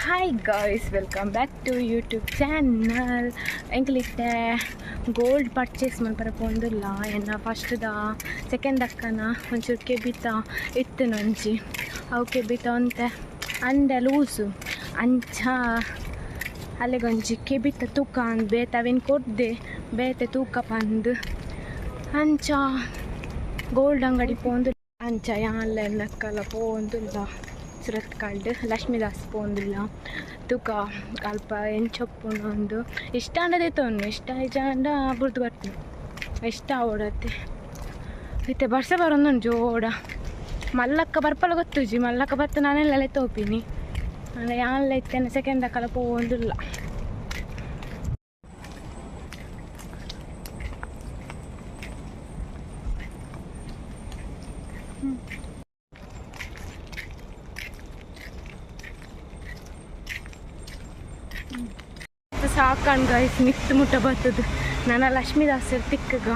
Hi guys, welcome back to YouTube channel. ಎಂಕಲಿತ್ತೆ gold purchase ಮನ್ಪರ ಪೋಂದುಲ್ಲ. ಎನ್ನ ಫಸ್ಟ್ದ second ಅಕ್ಕನ ಒಂಚೂರು ಕೆಬಿತ ಇತ್ತುನೊಂಜಿ, ಅವು ಕೆಬಿತ ಒಂತೆ ಅಂಡ ಲೂಸು. ಅಂಚ ಅಲ್ಲೆಗೊಂಜಿ ಕೆಬಿತ ತೂಕ ಅಂದ್ ಬೇತೆ ಅವೇನು ಕೊಡ್ದೆ ಬೇತೆ ತೂಕ ಪಂದು. ಅಂಚ ಗೋಲ್ಡ್ ಅಂಗಡಿ ಪೋಂದು. ಅಂಚ ಯಾನ್ಲ ಎನ್ನಕ್ಕಲ ಪೋಂದುಲ್ಲ. ಸುರತ್ಕಲ್ಡ್ ಲಕ್ಷ್ಮೀದಾಸ್ ಪೋಂದುಲ್ಲ. ತೂಕ ಅಲ್ಪ ಎಂಚೊಪ್ಪುಂಡು ಒಂದು ಇಷ್ಟ ಆಂಡ ದೆತ್ತೊನ್ನು, ಇಷ್ಟ ಇಜ್ಜಾಂಡ ಬುಡ್ದು ಬರ್ತೀನಿ. ಇಷ್ಟ ಆವೊಡತ್ತೆ. ಇತ್ತೆ ಬರ್ಸ ಬರೊಂದುಂಡು ಜೋಡ. ಮಲ್ಲಕ್ಕ ಬರ್ಪಲ ಗೊತ್ತುಜಿ. ಮಲ್ಲಕ್ಕ ಬತ್ತ ನಾನೆಲ್ಲ ತೋಪಿನಿ. ಆಂಡ ಯಾನ್ಲ ಇತ್ತೇನೆ ಸೆಕೆಂಡ್ ಅಕ್ಕಲ ಪೋಂದುಲ್ಲ. ಸಾಕಣ್ ಗೈಸ್, ಮಿತ್ತು ಮುಟ್ಟ ಬರ್ತದೆ. ನನ್ನ ಲಕ್ಷ್ಮೀದಾಸರ್ ತಿಕ್ಕಗ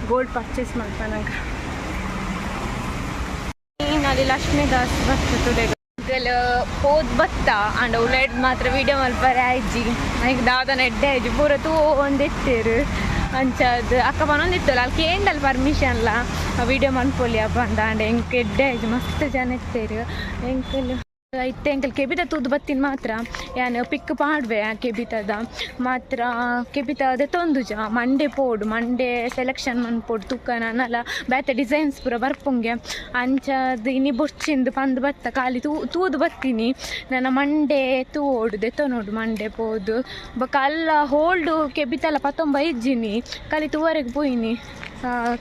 ಗೋಲ್ಡ್ ಪರ್ಚೇಸ್ ಮಲ್ಪನಗ ಅಲ್ಲಿ ಲಕ್ಷ್ಮೀದಾಸ್ ಬರ್ತದೆ. ಪೋದ್ ಬತ್ತ ಅಂಡ ಉಲೈಡ್ ಮಾತ್ರ ವಿಡಿಯೋ ಮಲ್ಪರೆ ಆಯ್ಜಿ. ಐಕ್ ದಾದನ ಎಡ್ಡೆ ಆಯ್ಜಿ, ಪೂರ ತೂ ಒಂದಿತ್ತೇರು. ಅಂಚಾದ್ ಅಕ್ಕ ಪನೊಂದಿತ್ತಲ್ಲ, ಅಲ್ಲಿ ಕೇಂಡಲ್ ಪರ್ಮಿಷನ್ಲ ವಿಡಿಯೋ ಮನ್ಪೊಲಿ ಅಪ್ಪ ಅಂದ. ಅಂಡ ಎಂಕ್ ಎಡ್ಡೆ ಆಯ್ಜಿ, ಮಸ್ತ್ ಜನ ಇತ್ತೇರು. ಎಂಕಲ್ ಇತ್ತೆ ಎಂಕಲ್ ಕೆಬಿತ ತೂದು ಬತ್ತಿನ ಮಾತ್ರ ಯಾನ್ ಪಿಕ್ ಪಾಡ್ವೆ. ಆ ಕೆಬಿತದ ಮಾತ್ರ ಕೆಬಿತ ದೆತ್ತೊಂದುಜ. ಮಂಡೆ ಪೋಡು, ಮಂಡೆ ಸೆಲೆಕ್ಷನ್ ಮನ್ಪೊಡು. ತುಕ್ಕ ನನಲ ಬೇತೆ ಡಿಸೈನ್ಸ್ ಪೂರ ಬರ್ಪುಂಗೆ. ಅಂಚಾದ್ ಇನಿ ಬೊರ್ಚಿಂದು ಪಂದ್ ಬತ್ತ, ಖಾಲಿ ತೂದು ಬತ್ತೀನಿ. ನನ್ನ ಮಂಡೆ ತೂವೊಡು, ದೆತ್ತೊನೊಡು ಮಂಡೆ ಪೋದು. ಬೊಕ ಅಲ್ಲ ಹೋಲ್ಡು ಕೆಬಿತಲ ಪತ್ತೊಂಬ ಇಜ್ಜಿನಿ, ಖಾಲಿ ತೂವರೆಗ್ ಪೋಯಿನಿ.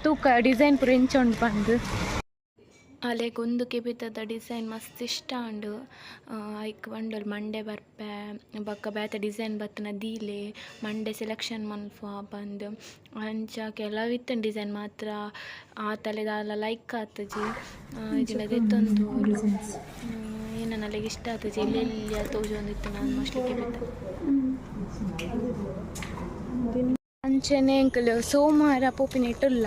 ತೂಕ ಡಿಸೈನ್ ಪೂರ ಎಂಚ ಉಂಡು ಪಂದ್. ಅಲೆಗ್ ಉಂದು ಕೆಬಿತದ ಡಿಸೈನ್ ಮಸ್ತ್ ಇಷ್ಟ ಆಂಡ್. ಐಕ್ ಪಂಡೊಲು ಮಂಡೆ ಬರ್ಪೆ, ಬೊಕ್ಕ ಬೇತೆ ಡಿಸೈನ್ ಬತ್ತುನ ದೀಲೆ, ಮಂಡೆ ಸೆಲೆಕ್ಷನ್ ಮನ್ಪುವ ಪಂದ್. ಅಂಚ ಕೆಲವು ಇತ್ತುಂಡು ಡಿಸೈನ್ ಮಾತ್ರ ಆತಲೆ ದಾಲ ಲೈಕ್ ಆತುಜಿ. ಇಜ್ಜಿಂಡ ದೆತ್ತೊಂದು ಏನನ ಅಲೆಗ್ ಇಷ್ಟ ಆತುಜಿ. ಎಲ್ಯ ಎಲ್ಯ ತೋಜೊಂದಿತ್ತುಂಡು ಮೋಸ್ಟ್ಲಿ ಕೆಬಿತ. ಅಂಚನೆ ಎಂಕುಲು ಸೋಮವಾರ ಪೋಪಿನೆಟ್ಟುಲ್ಲ.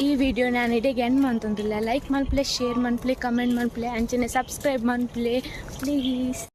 ಈ ವಿಡಿಯೋ ನಾನು ಇಡೆಗೆ ಎಂಡ್ ಮಂತೊಂದುಲ್ಲ. ಲೈಕ್ ಮನ್ಪುಲೆ, ಶೇರ್ ಮನ್ಪುಲೆ, ಕಮೆಂಟ್ ಮನ್ಪುಲೆ, ಅಂಚನೆ ಸಬ್ಸ್ಕ್ರೈಬ್ ಮನ್ಪುಲೆ ಪ್ಲೀಸ್.